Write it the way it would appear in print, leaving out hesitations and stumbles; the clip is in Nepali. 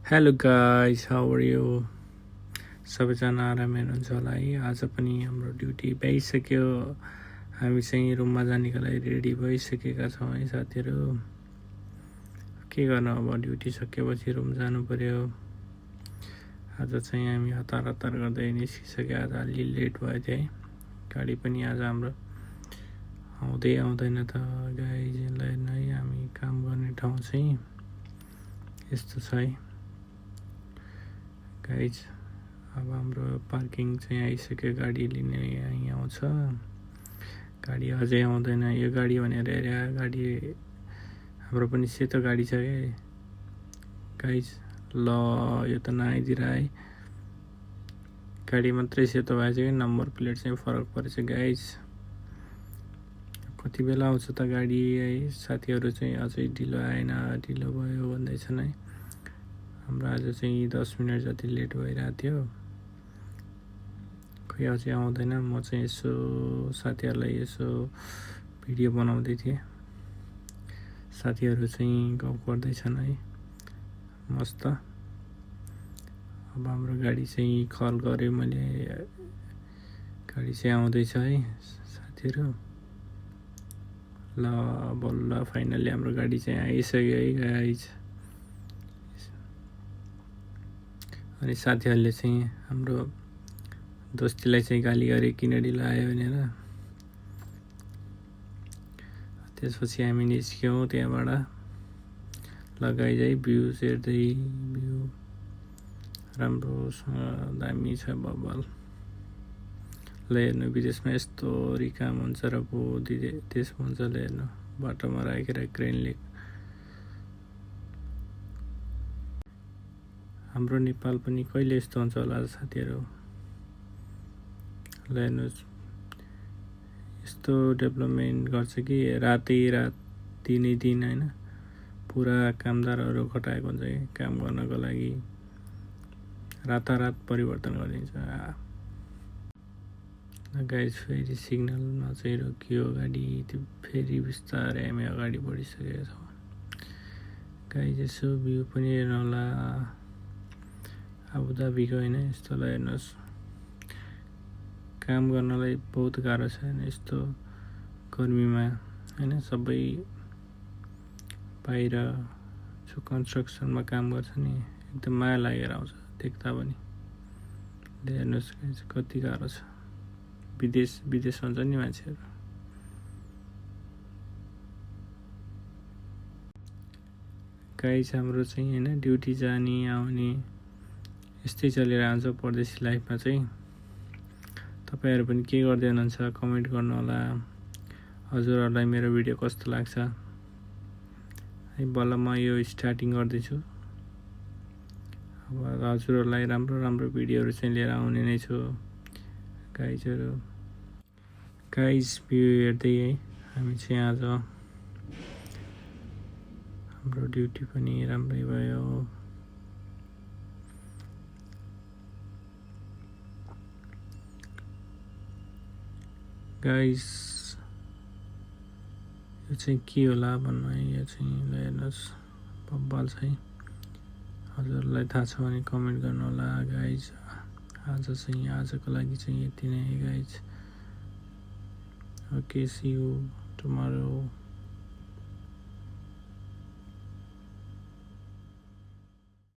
Hello guys, how are you? सबैजना आरामै हुनुहुन्छ होला है। आज पनि हाम्रो ड्युटी भइसक्यो। हामी चाहिँ रुममा जानेको लागि रेडी भइसकेका छौँ है साथीहरू। के गर्नु, अब ड्युटी सकेपछि रुम जानु पर्यो। आज चाहिँ हामी हतार हतार गर्दै निस्किसक्यो। आज अलि लेट भयो थियो है। गाडी पनि आज हाम्रो आउँदैन त गाइजलाई नै। हामी काम गर्ने ठाउँ चाहिँ यस्तो छ है गाइज। अब हाम्रो पार्किङ चाहिँ आइसक्यो। गाडी लिने यहीँ आउँछ। गाडी अझै आउँदैन। यो गाडी भनेर हेऱ्यो, गाडी हाम्रो पनि सेतो गाडी छ क्या गाइज। ल यो त नआइदिएर है। गाडी मात्रै सेतो भएछ कि नम्बर प्लेट चाहिँ फरक परेछ गाइज। कति बेला आउँछ त गाडी है। साथीहरू चाहिँ अझै ढिलो आएन, ढिलो भयो भन्दैछन् है। हाम्रो आज चाहिँ 10 मिनट जति लेट भइरहेको थियो। खै अझै आउँदैन। म चाहिँ यसो साथीहरूलाई यसो भिडियो बनाउँदै थिएँ। साथीहरू चाहिँ गफ गर्दैछन् है मस्त। अब हाम्रो गाडी चाहिँ कल गरेँ मैले। गाडी चाहिँ आउँदैछ है साथीहरू। ल बल्ल फाइनली हाम्रो गाडी चाहिँ आइसक्यो है गाइज। अनि साथीहरूले चाहिँ हाम्रो दोस्तीलाई चाहिँ गाली गरे किन ढिलो आयो भनेर। त्यसपछि हामी निस्क्यौँ त्यहाँबाट। लगाइज है भ्यू हेर्दै, भ्यू राम्रोसँग दामी छ बब्बल। ल हेर्नु, विदेशमा यस्तो काम हुन्छ र पो देश हुन्छ। ल हेर्नु, बाटोमा राखेर क्रेनले। हाम्रो नेपाल पनि कहिले यस्तो हुन्छ होला साथीहरू। ल हेर्नुहोस्, यस्तो डेभलपमेन्ट गर्छ कि रातै रात, दिनै दिन होइन। पुरा कामदारहरू खटाएको हुन्छ कि काम गर्नको लागि। रातारात परिवर्तन गरिदिन्छ। गाइज फेरि सिग्नलमा चाहिँ रोकियो गाडी। त्यो फेरि बिस्तारै हामी अगाडि बढिसकेका छौँ गाइज। यसो भ्यू पनि हेर्नु होला आबुधाबीको होइन। यस्तोलाई हेर्नुहोस्, काम गर्नलाई बहुत गाह्रो छ होइन यस्तो गर्मीमा होइन। सबै बाहिर जो कन्स्ट्रक्सनमा काम गर्छ नि, एकदम माया लागेर आउँछ देख्दा पनि। हेर्नुहोस् कति गाह्रो छ। विदेश हुन्छ नि मान्छेहरू। गाइज हाम्रो चाहिँ होइन ड्युटी जाने आउने यस्तै चलिरहन्छ परदेशी लाइफमा चाहिँ। तपाईँहरू पनि के गर्दै हुनुहुन्छ कमेन्ट गर्नु होला। हजुरहरूलाई मेरो भिडियो कस्तो लाग्छ है। बल्ल म यो स्टार्टिङ गर्दैछु। अब हजुरहरूलाई राम्रो राम्रो भिडियोहरू चाहिँ लिएर आउने नै छु गाइजहरू। गाइज भ्यू हेर्दै है हामी चाहिँ आज हाम्रो ड्युटी पनि राम्रै भयो। गाइज यो चाहिँ के होला भन्नु है। यो चाहिँ हेर्नुहोस् बब्बल छ है। हजुरलाई थाहा छ भने कमेन्ट गर्नु होला गाइज। आजको लागि चाहिँ यति नै guys. Okay, see you tomorrow.